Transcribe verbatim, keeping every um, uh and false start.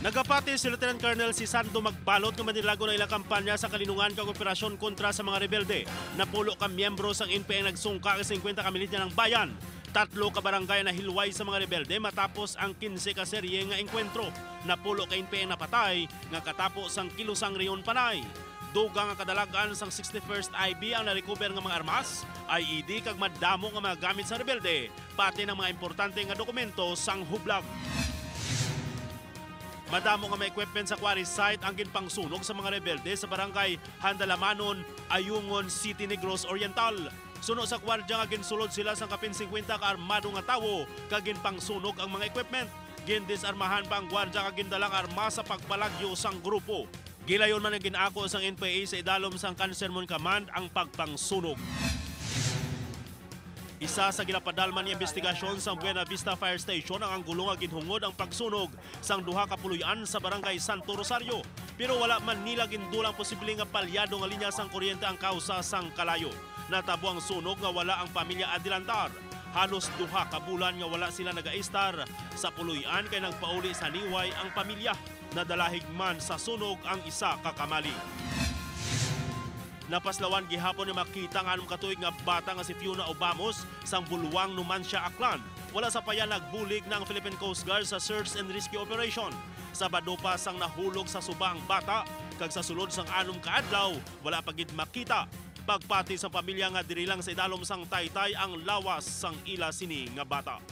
Nagapati si Lieutenant Colonel Sisando Magbalot nga manilagon ang ilang kampanya sa kalinungan kag operasyon kontra sa mga rebelde. Napulo ka miyembro sang N P A ang nagsungka kag singkwenta ka militya ng bayan. Tatlo ka barangay ang nahilway sa mga rebelde matapos ang kinse ka serye nga engkwentro. Napulo ka N P A ang napatay nga katapo sang kilusang Rion Panay. Dugang nga kadalagan sang sixty-first I B ang na-recover nga mga armas, I E D, kag madamo nga mga gamit sa rebelde, pati ng mga importante nga dokumento sang hublag. Madamo nga mga equipment sa quarry site ang ginpangsunog sa mga rebelde sa barangay Handalamanon, Ayungon City, Negros Oriental. Suno sa gwardya nga ginsulod sila sang kapin singkwenta ka armado nga tawo kag ginpangsunog ang mga equipment. Gindisarmahan pa ang gwardya nga gindalang armas sa pagpalagyo sang grupo. Gilayon man ang gin-ako sang N P A sa idalom sang Kansermon Command ang pagpangsunog. Isa sa ginapadalman nga imbestigasyon sang Buena Vista Fire Station ang anggulo nga ginhungod ang pagsunog sang duha ka puloy-an sa Barangay Santo Rosario. Pero wala man nila gindula ang posible nga palyado nga linya sang kuryente ang kausa sang kalayo. Natabo ang sunog nga wala ang pamilya adilantar. Halos duha ka bulan nga wala sila nagaistar sa puloy-an kay nagpauli sa Niway ang pamilya. Nadalahig man sa sunog ang isa ka kamali. Napaslawan gihapon ni makita nga anom ka tuig nga bata nga si Fiona Obamos sang Buluang, Numancia, Aklan. Wala sa paya nagbulig na ang Philippine Coast Guard sa search and rescue operation. Sabado pa sang nahulog sa suba ang bata, kag sa sulod sang anom ka adlaw, wala pa gid makita. Pagpati sa pamilya nga diri lang sa idalom sang taytay ang lawas sang ila sini nga bata.